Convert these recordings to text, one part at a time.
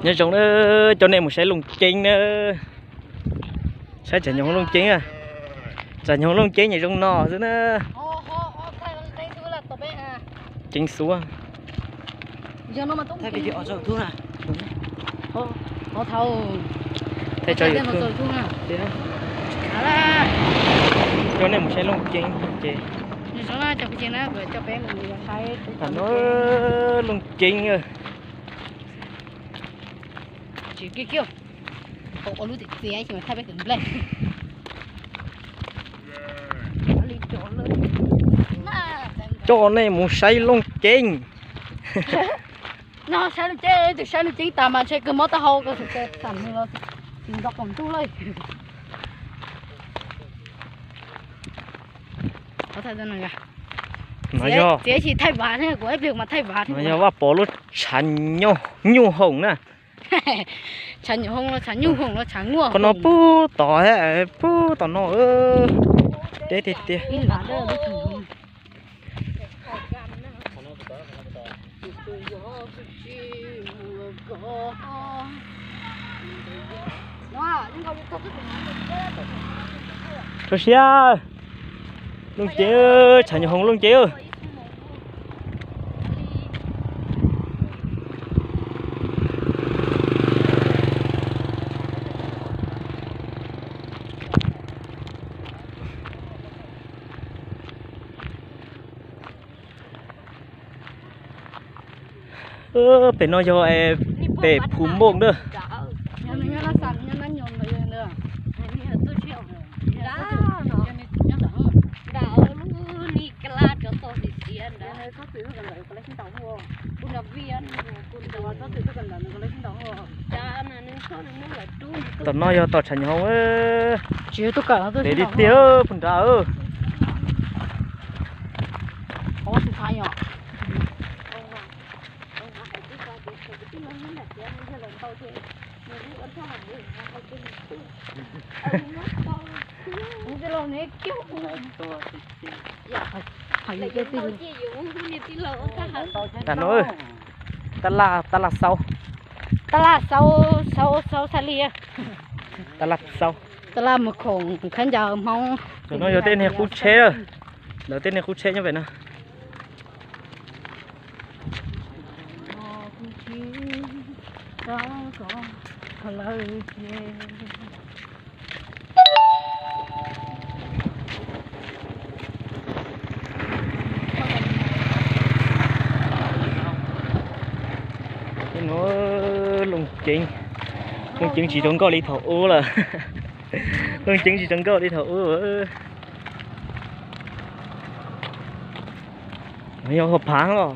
Nyob zoo na, coj nej mus saib Looj Ceeb na. Saib tsam nyuag Looj Ceeb, tsam nyuag Looj Ceeb nyiam zoo no xwb na. Ceeb xuab. Thaij tso YouTube. Coj nej mus saib Looj Ceeb ces. Tam no Looj Ceeb. Coj nej mus saib Looj Ceeb. No saib Looj Ceeb, tus saib Looj Ceeb tas mas ntshe kawg mob taub hau ko, tam nws los tsis nto qaum ntuj lawm. Txiav tsis thaij vav thiab, kuv ib pliag mas thaij vav thiab. Yog Vaj Pov lub tshav nyuj hoom na. Tshav nyuj hoom los tshav nyuj hoom los tshav nyuj hoom. Qhov no pub tod, pub tom no. Deb tiag tiag. Rau siab, Looj Ceeb, tshav nyuj hoom Looj Ceeb. Pem no yog pem Phu Npoj na. Tom no yog tom tshav nyuj hoom. Tsis tuaj kawm, deb tiag tiag puag nrad. Tam no, tab laj, tab laj xaub, tab laj xaub, xaub xaub xab li, tab laj xaub, tab laj mus khoom khaub ncaws Hmoob. Tam no yog tej niag qub tsheb, lawv tej niag qub tsheb nyob pem no. Tej no Looj Ceeb, Looj Ceeb tsis zoo nkauj li thaum ub lawm. Looj Ceeb tsis zoo nkauj li thaum ub. Yog hauv phav los.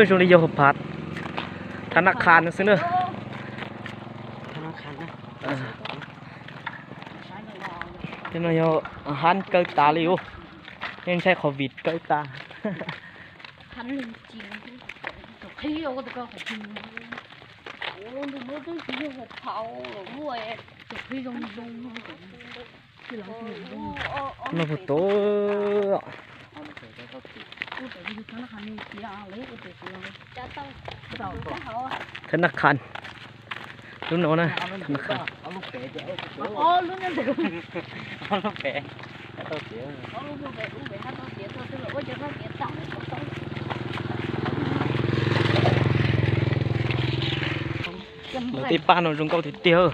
Zoo li yog hauv phav, thab nab qha no xwb na. Tej no yog hab kaw tas li ub, yeej ntshai qhov vim kaw tas. No puag tod. Thab nab qha, lub no na, thab nab qha. Lawv tej paj no zoo nkauj tiag tiag.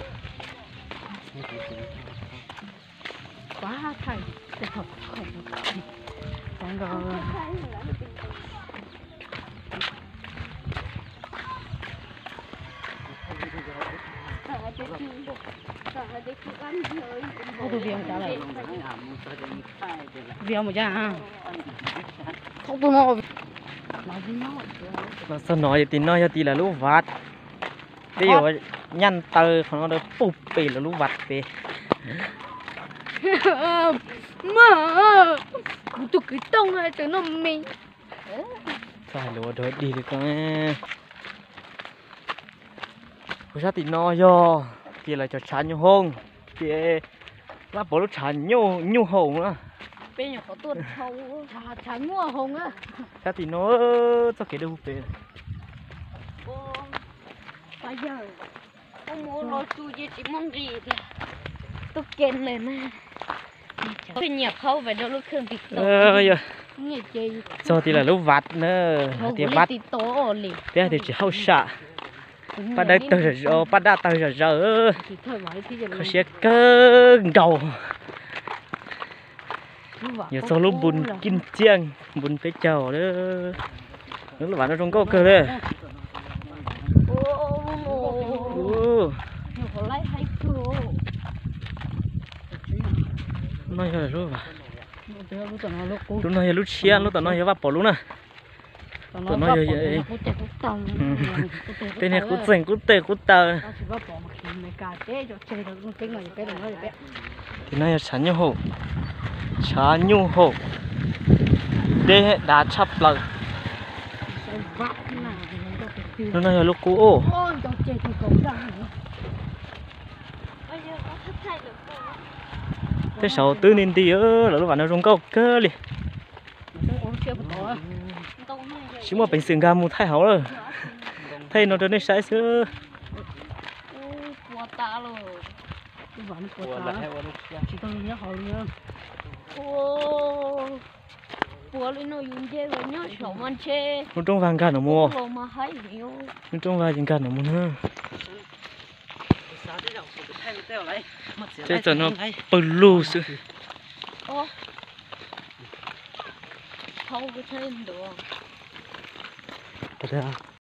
Los txog no ces tim no yog tim lawv lub vaj. Peb yuav nyaj taw qhov no rau puag pem lawv lub vaj pem. Kuv tus kwv Tooj tseem noj me. Txhob hais lus ua dog dig li ko. Kuv sab tim no yog ces lawv cov tshav nyuj hoom, ces Vaj Pov lub tshav nyuj hoom na. Peb nyuam qhuav tuaj dhau. Sab tim no, txoj kev dawb huv pem. Tub ke na. Nyiam qhaub vas rau lub khwj ti to. Txog tim lawv lub vaj na, hais tias vaj, peb hais tias tsis hauj sam. Paj daj tawg zom zaws, paj daj tawg zom zaws. Kho siab kawg nkaus. Yuav txog lub npun kij ciaj, npun peb caug lawm. Lub vaj no zoo nkauj kawg li. No yog lub, lub no yog lub tshiab, lub tom no yog Vaj Pov lub na. Tom no yog, tej niag qub txeeg qub teg qub taw. Tim no yog tshav nyuj haum, tshav nyuj haum, deb dav tshaj plaws. Lub no yog lub qub. Tej saum twb nti nti, lawv lub vaj no zoo nkauj kawg li. Tsis muaj peev xwm nkag mus thaij hauv lawm. Thaij no rau nej saib xwb. Lub rooj vag nkag no mus. Lub rooj vag nkag no mus na. Tej txawm no pawg lug xwb.